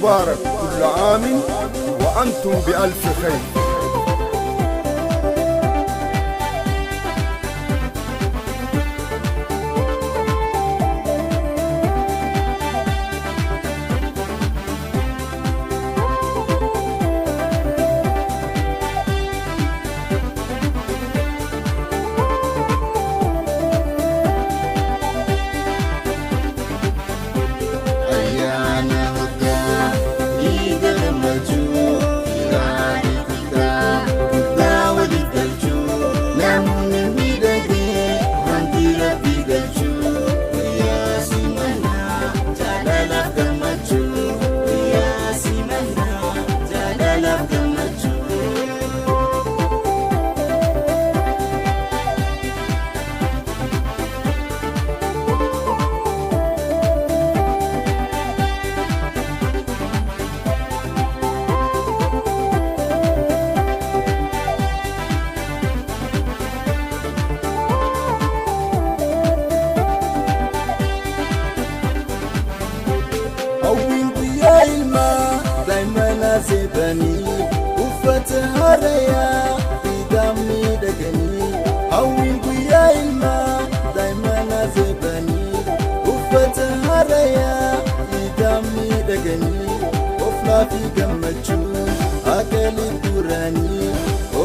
المبارك، كل عام وأنتم بألف خير. Ayyaana waggaa iida gammachuu gaarii xiqqaa guddaa waliif galchuu namoonni miidhagee wanti rabbii galchuu guyyaa simannaa jaalalaaf gammachuu guyyaa simannaa jaalalaaf gammachuu. Hawwiin guyyaa ilmaa daa'imman seebanii uffata haarayaa fiidaan miidhaganii. Hawwiin guyyaa ilmaa daa'imman seebanii uffata haarayaa fiidaan miidhaganii. Oflaa fi gammachuu akkalii turanii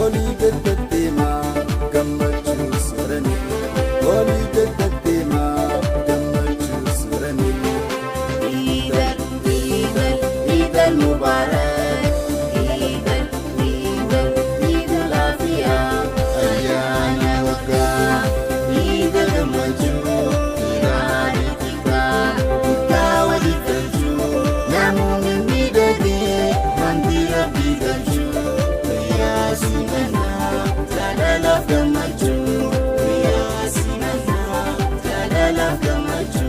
olii gaddatteemaa gammachuu sooranii. Olii gaddatteemaa gammachuu sooranii. Iidal, Iidal, Iidal Mubarak. Iidal, Iidal, Iidal Afiyaa. Ayyaana waggaa, Iida gammachuu, gaarii xiqqaa, guddaa waliif galchuu, namoonni miidhagee wanti rabbii galchuu, guyyaa simannaa, jaalalaaf gammachuu, guyyaa simannaa, jaalalaaf gammachuu.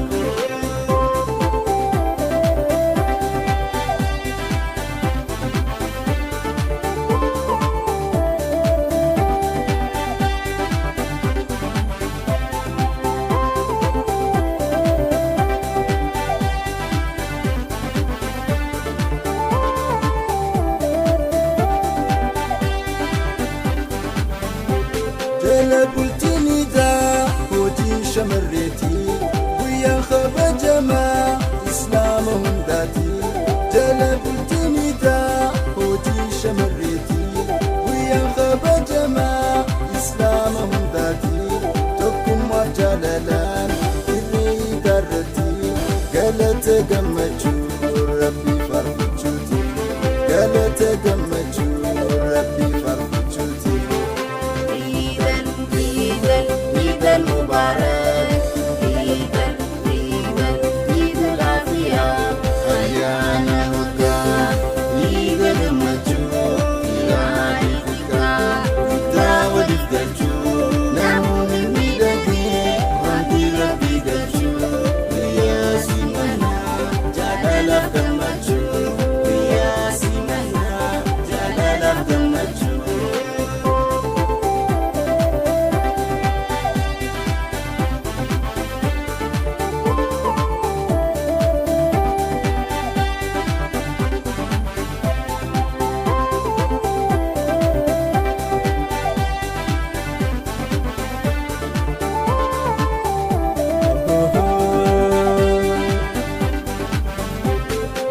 Jala bultiin idaa hojii shamarreeti, guyyaan kabajamaa islaama hundaati. Jala bultiin idaa hojii shamarreeti, guyyaan kabajamaa islaama hundaati. Tokkummaaf jaalalaan irree idaarratti galata gammachuu rabbii faarfachuuti. Galata gammachuu rabbii faarfachuuti. Iidal, Iidal, Iidal Mubarak. Iidal, Iidal, Iidal Afiyaa. Ayyaana waggaa, Iida gammachuu, gaarii xiqqaa, guddaa waliif galchuu, namoonni miidhagee wanti rabbii galchuu, guyyaa simannaa, jaalalaaf gammachuu, guyyaa simannaa, jaalalaaf gammachuu.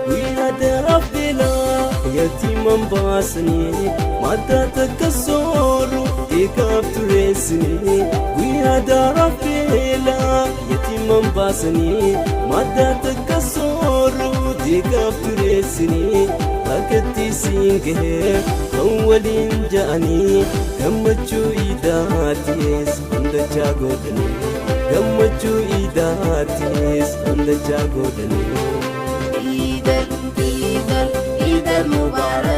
Guyyaa daraaf beelaa yatiiman baasanii madda takka sooru eegaaf tureessanii. Guyyaa daraaf beelaa yatiiman baasanii madda takka sooru deegaaf tureessanii. Bakkatti siin gahee kan waliin ja'anii gammachuu iidaatis hundachaa godhanii, gammachuu iidaatis hundachaa godhanii. Iidal, Iidal, Iidal Mubarak.